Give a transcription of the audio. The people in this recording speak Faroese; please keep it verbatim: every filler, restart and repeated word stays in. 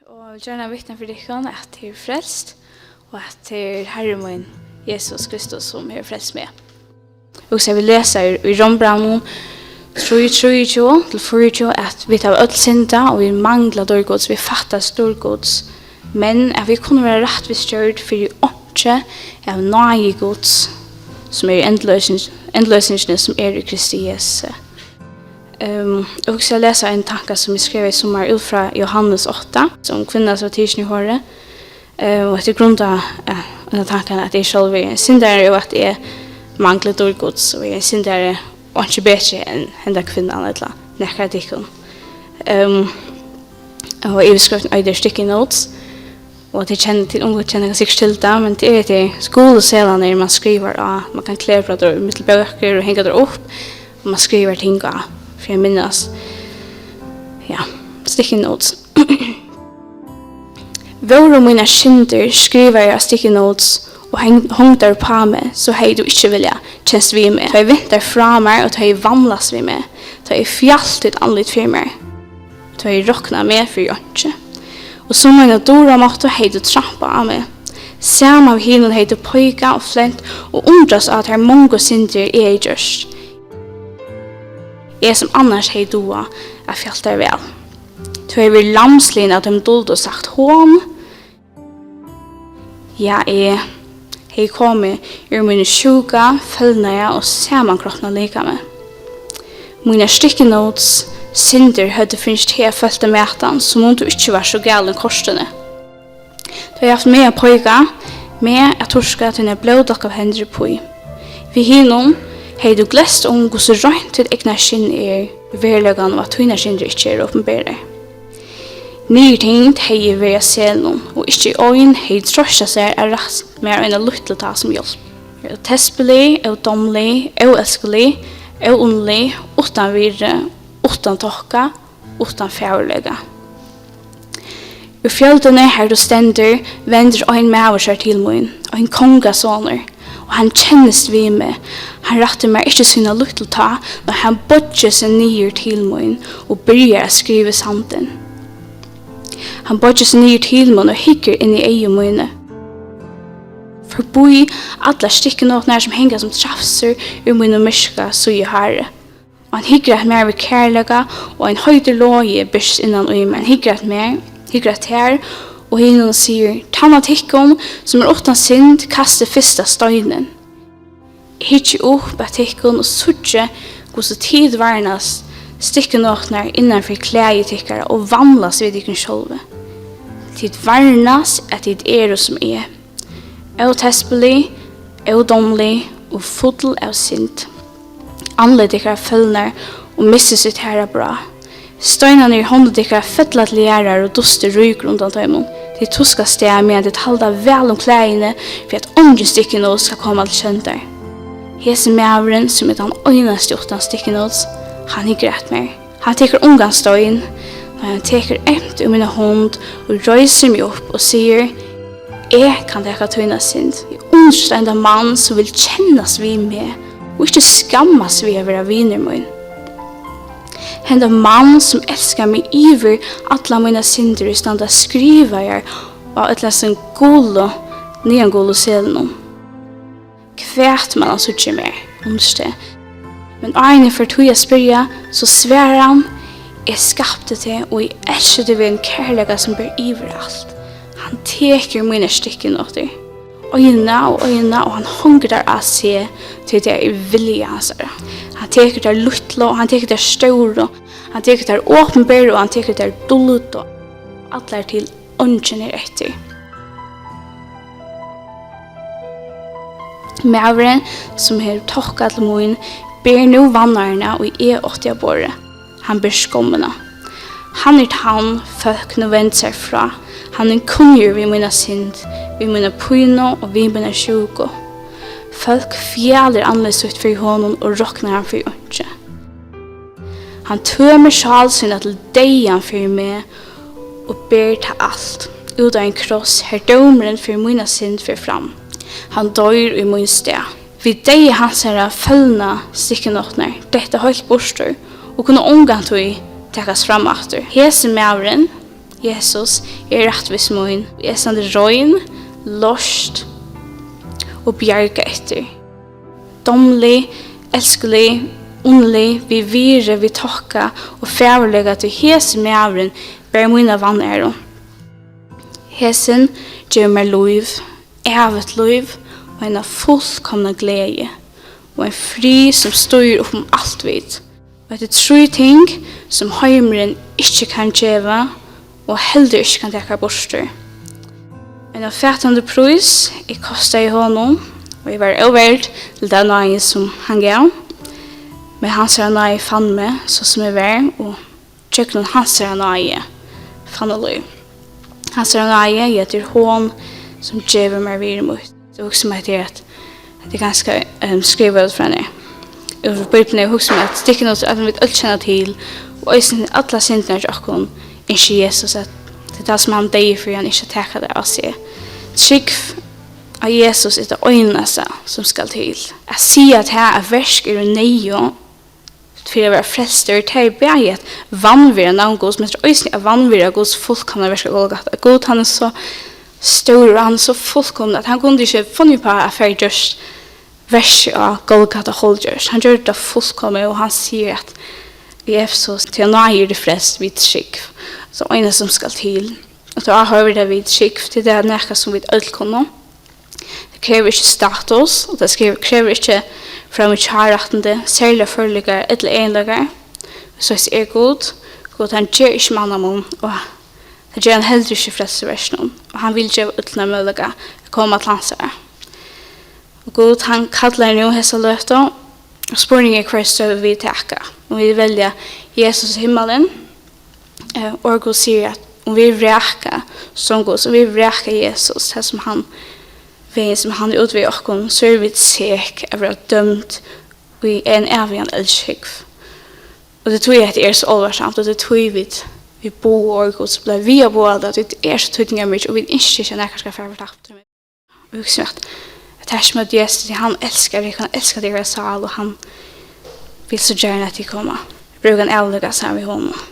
Og eg vil gjarna vitna fyri tykkum, at eg eri frelst, og at tað er Harri mín, Jesus Kristus, sum hevur frelst meg. Og so vil eg lesa í, í Rómbrævinum trý, trýogtjúgu til fýraogtjúgu, at vit hava øll syndað, og vit mangla dýrd Guds, vit fattast dýrd Guds, men at vit kunnu vera rættvísgjørd fyri einki av náði Guds, sum er í endurloysing-, endurloysingini, sum er í Kristi Jesu. Ehm, eg hugsi at lesa ein tanka, sum eg skrev í summar, út frá Jóhannes átta, sum kvinna, sum var tikin í hori. Eh, og hetta er grundað, eh, ein av tankarna, at eg sjálv eri ein syndari, og at eg mangli dýrd Guds, og eg eri ein syndari, og einki betri enn henda kvinnan, ella nakar av tykkum. Ehm, og yvirskriftin eitur Sticky Notes, og tey kenna, tey ungu kenna sikkurt til tað, men tað er tey gulu seðlarnir, man skrivar á, man kann klæða tey í millum bøkur og hanga tey upp, og man skrivar ting á, fyri at minnast. Ja, Sticky Notes. Vóru mínar syndir skrivaðar á sticky notes og heng-, hongdar uppá meg, so hevði tú ikki viljað kenst við meg. Tá ið vent er frá mær, og tá ið vamlast við meg, tá ið fjalt títt andlit fyri mær, tá ið roknað meg fyri einki. Og sum eina duramottu hevði tú trampað á meg. Saman við hinum hevði tú peikað og flent og undrast á tær mongu syndir, eg hevði gjørt. Eg, sum annars hevði dugað at fjalt tær væl. Tú hevði verið lamsligin av teimum duldu og sagt: Hon. Ja, eg hevði komið úr mínum sjúka, følnaða og samankropna likami. Mínar sticky notes syndir høvdu fingið teg at følt teg mætan, sum um tú ikki vart so galin kortini. Tú hevði havt meg at peika, meg at turka tínar blóðdálkaðu hendur uppí. Við hinum hevði tú glest um, hvussu reint títt egna skinn er í veruleikanum, at tínar syndir ikki eru opinberar. Niðurtyngd hevði eg verið á seðlinum, og ikki ein hevði troystað sær at rætt mær eina lítlu tá sum hjálp. Ótespilig, ódámlig, óelskalig, óunnilig, uttan virði, uttan tokka, uttan fagurleika. Úr fjøldini, har tú stendur, vendir ein maður sær til mín, ein kongasonur, og hann kennist við meg. Hann rættir mær ikki sína lítlu tá, nei, hann boyggir seg niður til mín og byrjar at skriva í sandin. Hann boyggir seg niður til mín og hyggur inn í eygu míni. Forbí allar sticky notes-arnar, sum hanga sum trafsur úr mínum myrka síðuhári. Og hann hyggur at mær við kærleika, og ein heitur logi birtist innan í mær. Hann hyggur at mær, hyggur at tær og hinum og sigur: Tann av tykkum, sum er uttan synd, kasti fyrsta steinin. Eg hyggi upp at tykkum og síggi, hvussu tit varnast sticky notes-arnar innan fyri klæði tykkara og vamlast við tykkum sjálvi. Tit varnast, at tit eru sum eg. Ótespilig, ódámlig og full av synd. Andlit tykkara følnar og missir sítt harða brá. Steinarnir í hondum tykkara fella til jarðar og dustur rýkur undan teimum. Tit tuska avstað, meðan tit halda væl um klæðini, fyri at eingin sticky notes skal koma til sjóndar. Hesin maðurin, sum er tann einasti uttan sticky notes, hann hyggur at mær. Hann tekur ongan stein, nei, hann tekur eymt í mína hond og reisir meg upp og sigur: Eg kann taka tína synd. Eg undrist á henda mann, sum vil kennast við meg og ikki skammast við at vera vinur mín. Henda mann, sum elskar meg yvir allar mínar syndir, ið standa skrivaðar á øllum hesum gulu, neongulu seðlunum. Hvat man hann síggja í mær, undrist eg. Men áðrenn eg fái tíð at spyrja, so svarar hann: Eg skapti teg, og eg elski teg við ein kærleika, sum ber yvir alt. Hann tekur mínar sticky notes, eina og eina, og hann hongur tær á seg, tí tað er vilji hansara. Hann tekur tær lítlu, og hann tekur tær stóru, hann tekur tær opinberu, og hann tekur tær duldu, allar til eingin er eftir. Maðurin, sum hevur tokka til mín, ber nú vanæruna, ið eg átti at borið. Hann ber skommina. Hann er tann, fólk nú venda sær frá. Hann er kunngjørd við mína synd, við mína pínu og við mína sjúku. Fólk fjalir andlit sítt fyri honum og roknar hann fyri einki. Hann tømir sál sína til deyðan fyri meg og ber tað alt út á ein kross, har dómurin fyri mína synd fer fram. Hann doyr í mín stað. Við deyða hansara følna sticky notes-arnar, detta heilt burtur og kunnu ongantíð takast fram aftur. Hesin maðurin, Jesus er rættvísi mín, eg standi rein, loyst og bjargað eftir. Dámlig, elskulig, undarlig, við virði, við tokka og fagurleika, tí hesin maðurin ber mína vanæru. Hesin gevur mær lív, ævigt lív og eina fullkomna gleði og ein frið, sum stígur upp um alt vit. Og hetta er trý ting, sum heimurin ikki kann geva og heldur ikki kann taka burtur. Ein omfatandi prís eg kostaði honum, og eg var óverd til ta náðin, sum hann gav. Men hansara náði fann meg, so sum eg var, og gjøgnum hansara náði fann eg lív. Hansara náði, ja, tað er hon, sum gevur mær virði mítt. So hugsi eg mær, at, at tað er ganska, ehm, skrivað út frá henni. Úr Bíbliuni, eg hugsi mær, at stykkin, at vit øll kenna til, og eisini allar syndirnar hjá okkum, ynskir Jesus, at tað er tað, sum hann deyði fyri, hann ynskir at taka tað á seg. Trúgv á Jesus er tað einasta, sum skal til. At siga tað, at verk eru neyðug, fyri at vera frelstur, tað er bæði at vanvirða navn Guds, men tað er eisini at vanvirða Guds fullkomna verk á Golgata. Gud, hann er so stórur, og hann er so fullkomin, at hann kundi ikki funnið upp á at fara gjørt verk á Golgata hálvgjørt. Hann gjørdi tað fullkomið, og hann sigur at í Efesus, "Tí av náði eru frelst við trúgv." So eina sum skal til. Og tað áhugavert við trúgv, tí tað er nakað sum vit øll kunnu. Tað krevur ikki status, og tað skriv-, krevur ikki framíhjárættindi, serligar førleikar ella eginleikar. Soleiðis er Gud. Gud, hann ger ikki mannamun, og tað ger hann heldur ikki í frelsisverkinum. Og hann vil geva øllum ein møguleika at koma til hansara. Og Gud, hann kallar nú hesa løtu, og spurningurin er, hvørja støðu vit taka. Um vit velja Jesus og himmalin, Eh, orð Guds sigur, at um vit vraka Son Guds, um vit vraka Jesus, tað sum hann, vegin sum hann er útvegað okkum, so eru vit sek at vera dømd í ein ævigan eldsjógv. Og tað er tí, at tað er so álvarsamt, og tað er tí, vit, vit boða orð Guds, og blíva við at boða tað, tí tað er so týdningarmikið, og vit ynskja ikki, at nakar skal fara fortaptur. Og hugsa at, at tað er sum at Jesus, tí hann elskar tykkum, hann elskar tykkara sál, og hann vil so gjarna, at tit koma. Brúka ein ævinleika saman við honum.